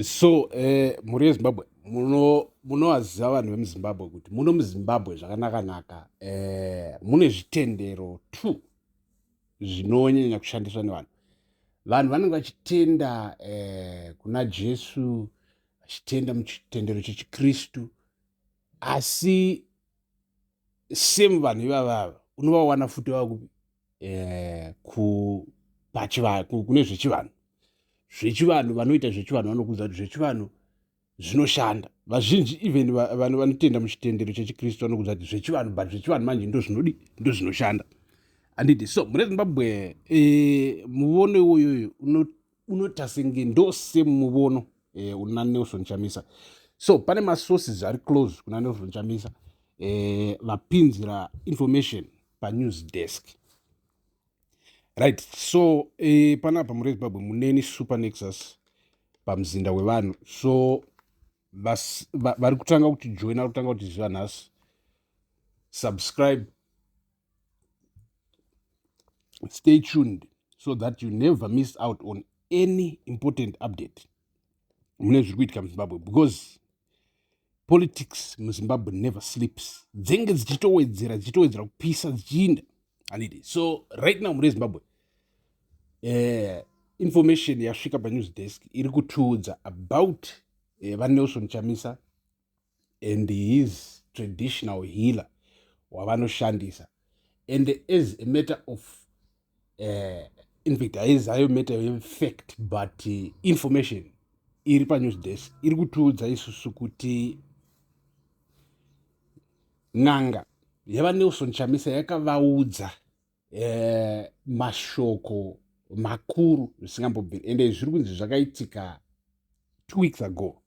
So mhuri yeZimbabwe, munovaziva vanhu vemuZimbabwe kuti muno muZimbabwe zvakanaka-naka, mune zvitendero two zvinonyanya kushandiswa nevanhu. Vanhu vanenge vachitenda kuna Jesu, vachitenda muchitendero chechiKristu, asi same vanhu ivavava unovawana futi vakupi kune zvechivanhu. Zvechivanhu vanoita zvechivanhu vanokuudza kuti zvechivanhu zvinoshanda. Vazhinji even vanhu vanotenda muchitendero chechiKristu vanokuudza kuti zvechivanhu, but zvechivanhu manje ndo zvinodi, ndo zvinoshanda, handiti? So mune Zimbabwe, muvono iwoyoyo unoita senge ndo same muvono una Nelson Chamisa. So pane masources ari close kuna Nelson Chamisa, vapinzira information panews desk, right? So panapa muri Zimbabwe muneni Super Nexus pamuzinda wevanhu. So vari kutanga kuti joina, vari kutanga kuti ziva nhasi, subscribe, stay tuned so that you never miss out on any important update mune zviri kuitika muZimbabwe, because politics muZimbabwe never sleeps. Dzinge dzichitowedzera, dzichitowedzera kupisa, dzichiinda, handiti? So right now mune Zimbabwe, information yasvika panews desk iri kutiudza about vaNelson Chamisa and his traditional healer wavanoshandisa. And as a matter of in fact, haizayo matter of fact, but information iri panews desk iri kutiudza isusu kuti n'anga yavaNelson Chamisa yakavaudza mashoko makuru zvisingambobviri, ende zviri kunzi zvakaitika 2 weeks ago.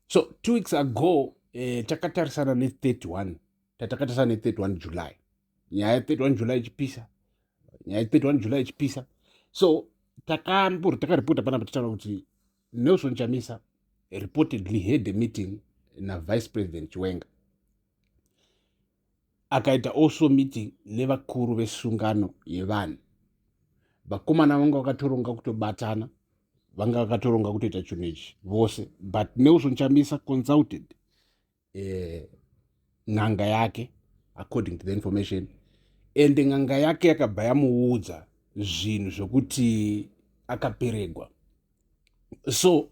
So 2 weeks ago, takatarisana ne31, tatakatarisana ne31 July, nyaya ye31 July ichipisa, nyaya ye31 July ichipisa. So takambori takaripota panapa tichitaura kuti Nelson Chamisa reportedly had a meeting naVice President Chiwenga, akaita also meeting nevakuru vesungano yevanhu. Vakomana vanga vakatoronga kutobatana, vanga vakatoronga kutoita chinhu ichi vose, but Nelson Chamisa consulted n'anga yake, according to the information, and n'anga yake yakabva yamuudza zvinhu zvokuti akaperegwa. So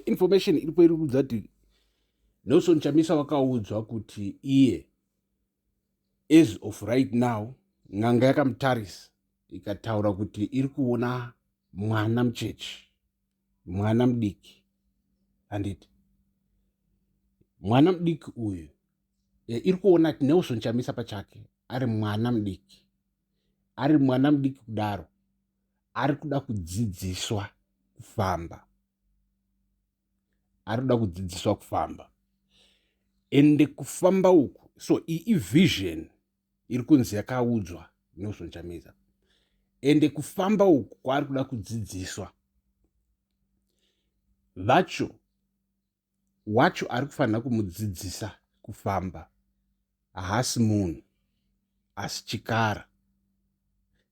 information iripo iri kuudza kuti Nelson Chamisa vakaudzwa kuti iye as of right now, n'anga yakamutarisa ikataura kuti iri kuona mwana muchechi, mwana mudiki, handiti? Mwana mudiki uyu, iri kuona kuti Nelson Chamisa pachake ari mwana mudiki, ari mwana mudiki kudaro, ari kuda kudzidziswa kufamba, ari kuda kudzidziswa kufamba. Ende kufamba uku, so iyi ivision iri kunzi yakaudzwa Nelson Chamisa, ende kufamba uku kwaari kuda kudzidziswa vacho, wacho ari kufanira kumudzidzisa kufamba haasi munhu, asi chikara.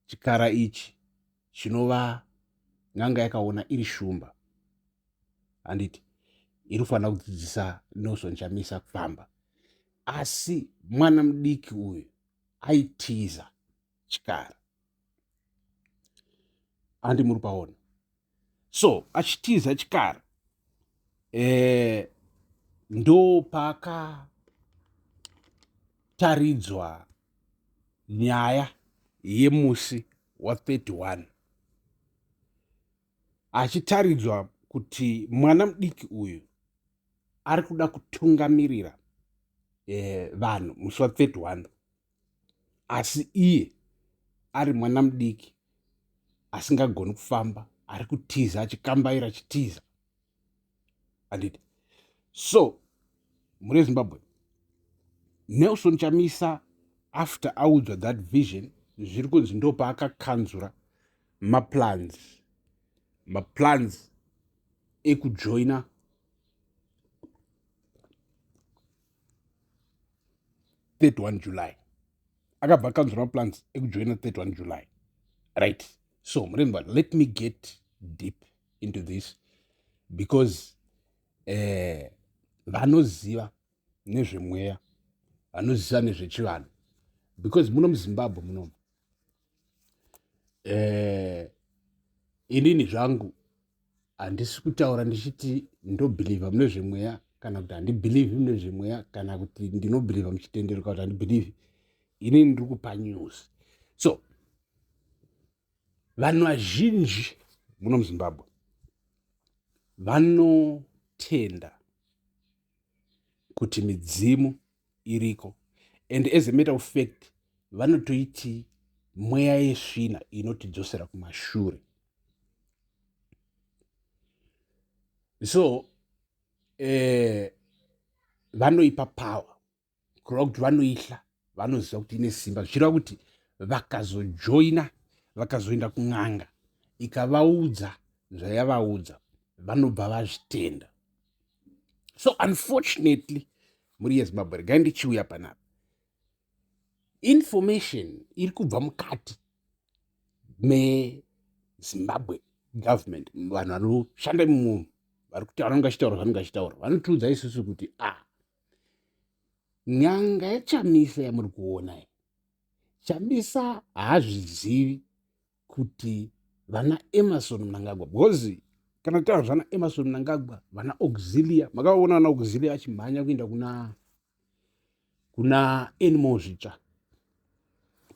Chikara ichi chinova n'anga yakaona iri shumba, handiti? Iri kufanira kudzidzisa Nelson Chamisa kufamba, asi mwana mudiki uyu aitiza chikara, handi muri paona? So achitiza chikara, ndo paakataridzwa nyaya yemusi wa31, achitaridzwa kuti mwana mudiki uyu ari kuda kutungamirira vanhu musi wa31, asi iye ari mwana mudiki asingagoni kufamba, ari kutiza, achikambaira, achitiza, handiti? So mune Zimbabwe, Nelson Chamisa, after audzwa that vision, zviri kunzi ndo paakakanzura maplans ekujoina 31 July. Akabva akanzura maplans ekujoina 31 July, right? So remember, let me get deep into this. Because vanoziva nezvemweya, vanoziva nezvechivanhu, because muno muZimbabwe munomu, inini zvangu handisi kutaura ndichiti ndobhilivha mune zvemweya kana kuti handibhilivhi mune zvemweya, kana kuti ndinobhilivha muchitendero kana kuti handibhilivhi. Inini ndiri kupa news. So vanhu vazhinji muno muZimbabwe vanotenda kuti midzimu iriko, and as a matter of fact vanotoiti mweya yesvina inotidzosera kumashure. So vanoipa power, kureva kuti vanoihla, vanoziva kuti ine simba, zvichireva kuti vakazojoina, vakazoenda kun'anga ikavaudza zvayavaudza, vanobva vazvitenda. So unfortunately, muri yeZimbabwe, regai ndichiuya panapa, information iri kubva mukati meZimbabwe government, vanhu vanoshanda imomo vari kuti vanonge vachitaura zvanenge vachitaura, vanotiudza isusu kuti a n'anga yaChamisa yamuri kuona, Chamisa haazvizivi kuti vana Emerson Mnangagwa, because kana taura zvana Emerson Mnangagwa, vana Auxilia, makavaona vana Auxilia vachimhanya kuenda kuna Anymore Zvitsva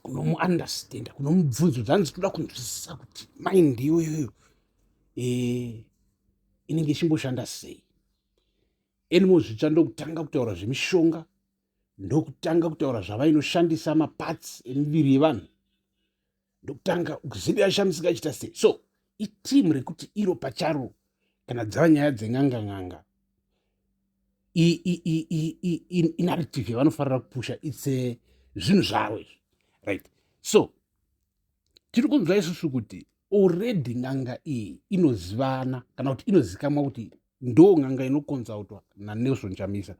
kunomuunderstanda, kunomubvunzo dzanzi toda kunzwisisa kuti mind iyoyoyo inenge ichimboshanda sei. Anymore Zvitsva ndokutanga kutaura zvemishonga, ndokutanga kutaura zvavainoshandisa, maparts emiviri yevanhu, ndokutanga kuziva yashamisika ichiita sei. So iteam rekuti iro pacharo, kana dzava nyaya dzen'anga, n'anga inarrative yavanofanira kupusha, its zvinhu zvavo izvi, right? So tiri kunzwa isusu kuti already n'anga iyi inozivana, kana kuti inozikamwa kuti ndo n'anga inoconsultwa naNelson Chamisa.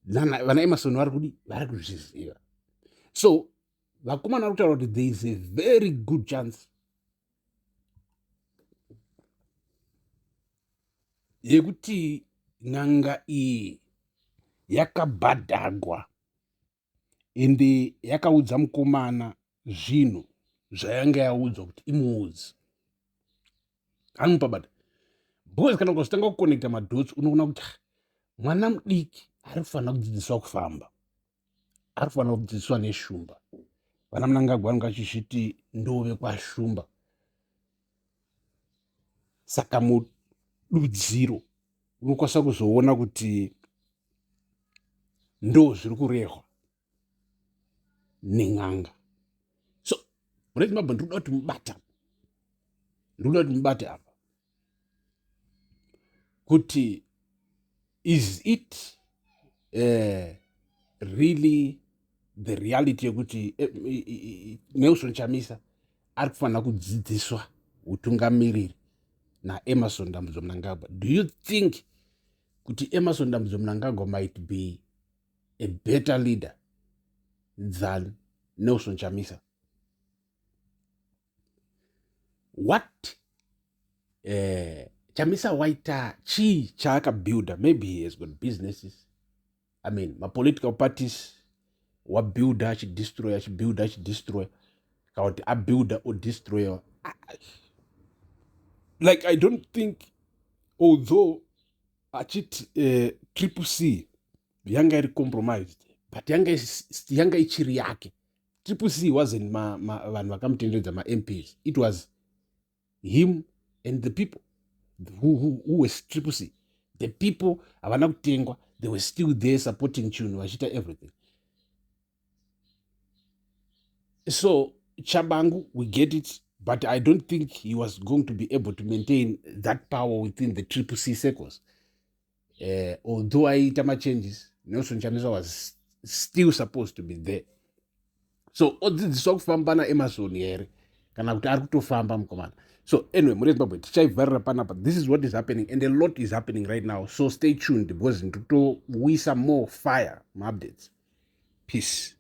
Vana Emerson vari kudi, vari kuzviziva. So vakomana vari kutaura kuti there is a very good chance yekuti n'anga iyi yakabhadhagwa, ende yakaudza mukomana zvinhu zvayanga yaudzwa kuti imuudzi anomupabata, because kana ukazotanga kuconnecta madots, unoona kuti mwana mudiki ari kufanira kudzidziswa kufamba, ari kufanira kudzidziswa neshumba. Vana Mnangagwa vanenge vachizviti ndove kwashumba, saka mududziro unokwanisa kuzoona kuti ndo zviri kurehwa nen'anga. So mune Zimbabwe, ndikuda kuti mubata, ndikuda kuti mubate apa kuti is it really the reality yekuti Nelson Chamisa ari kufanira kudzidziswa utungamiriri naEmerson Dambudzo Mnangagwa? Do you think kuti Emerson Dambudzo Mnangagwa might be a better leader than Nelson Chamisa? What Chamisa waita chii chaakabuilda? Maybe he has got businesses. I mean, mapolitical parties wabuilda achidestroy, achibuilda, achidestroy, kana kuti abuilda odestroy. Like, I don't think, although achiti Triple C yanga iri compromised, but yanga ichiri yake. Triple C wasn't vanhu vakamutenderedza, maMPs. It was him and the people who was Triple C. The people havana kutengwa, they were still there supporting chinhu, vachiita everything. So Chabangu, we get it, but I don't think he was going to be able to maintain that power within the Triple C circles. Although aiita machanges, Nelson Chamisa was still supposed to be there. So odzidziswa kufamba naEmerson here, kana kuti ari kutofamba mukomana? So anyway, muri Zimbabwe, tichaivharira panapa. This is what is happening, and a lot is happening right now, so stay tuned because ndikutowisa more fire maupdates. Peace.